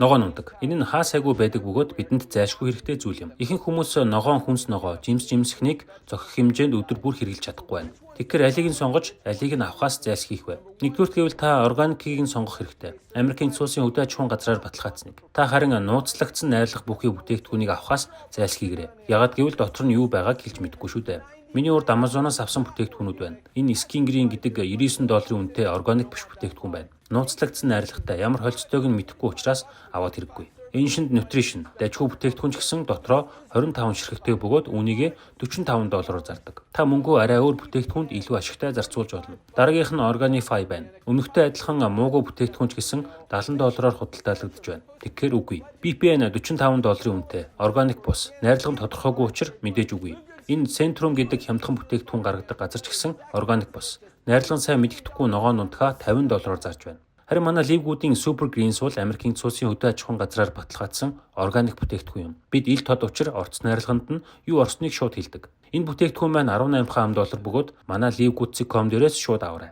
Ногоон унадаг. Энэ нь хаа сайгүй байдаг бөгөөд бидэнд зайлшгүй хэрэгтэй зүйл юм. Ихэнх хүмүүс ногоон хүнс ногоо, жимс жимсхнийг зохих хэмжээнд өдөр бүр хэрэглэж чадахгүй байна. Тэгэхээр алийг нь сонгож, алийг нь авахаас зайлсхийх вэ? Нэгдүгээрт гэвэл та органикийг нь сонгох хэрэгтэй. Америкийн нэгдсэн улсын хөдөө аж ахуйн газраар баталгаажсан. Та харин нууцлагдсан найрлага бүхий бүтээгдэхүүнийг авахаас зайлсхийгээрэй. Яагаад гэвэл дотор нь юу байгааг хэлж мэдэхгүй шүү дээ. Миний урд Amazon-оос авсан бүтээгдэхүүнүүд байна. Энэ Skin Green гэдэг 99 долларын үнэтэй органик биш бүтээгдэхүүн байна. Нууцлагдсан найрлагатай, ямар холилдолтойг нь мэдэхгүй учраас аваад хэрэггүй. Ancient Nutrition дажгүй бүтээгдэхүүн ч гэсэн дотроо 25 ширхэгтэй бөгөөд үүнийгээ 45 доллараар зардаг. Та мөнгөө арай өөр бүтээгдэхүүнд илүү ашигтай зарцуулж болно. Дараагийнх нь Organifi байна. Өмнөхтэй адилхан муугүй бүтээгдэхүүн ч гэсэн 70 доллараар худалдаалагдаж байна. Тэгэхээр үгүй. BPN 45 долларын үнэтэй. Органик бус. Найрлага нь тодорхойгүй учир мэдээж үгүй. Энэ Centrum гэдэг хямдхан бүтээгдэхүүн гаргадаг газар ч гэсэн органик бус. Найрлага нь сайн мэдэгдэхгүй ногоон нунтгаа 50 доллараар зарж байна. Харин манай LiveGood-ийн Super Greens бол Америкийн нэгдсэн улсын хөдөө аж ахуйн газраар баталгаажсан органик бүтээгдэхүүн юм. Бид ил тод учир орц найрлаганд нь юу орсныг шууд хэлдэг. Энэ бүтээгдэхүүн маань 18 ам доллар бөгөөд манай livegood.com дээрээс шууд аваарай.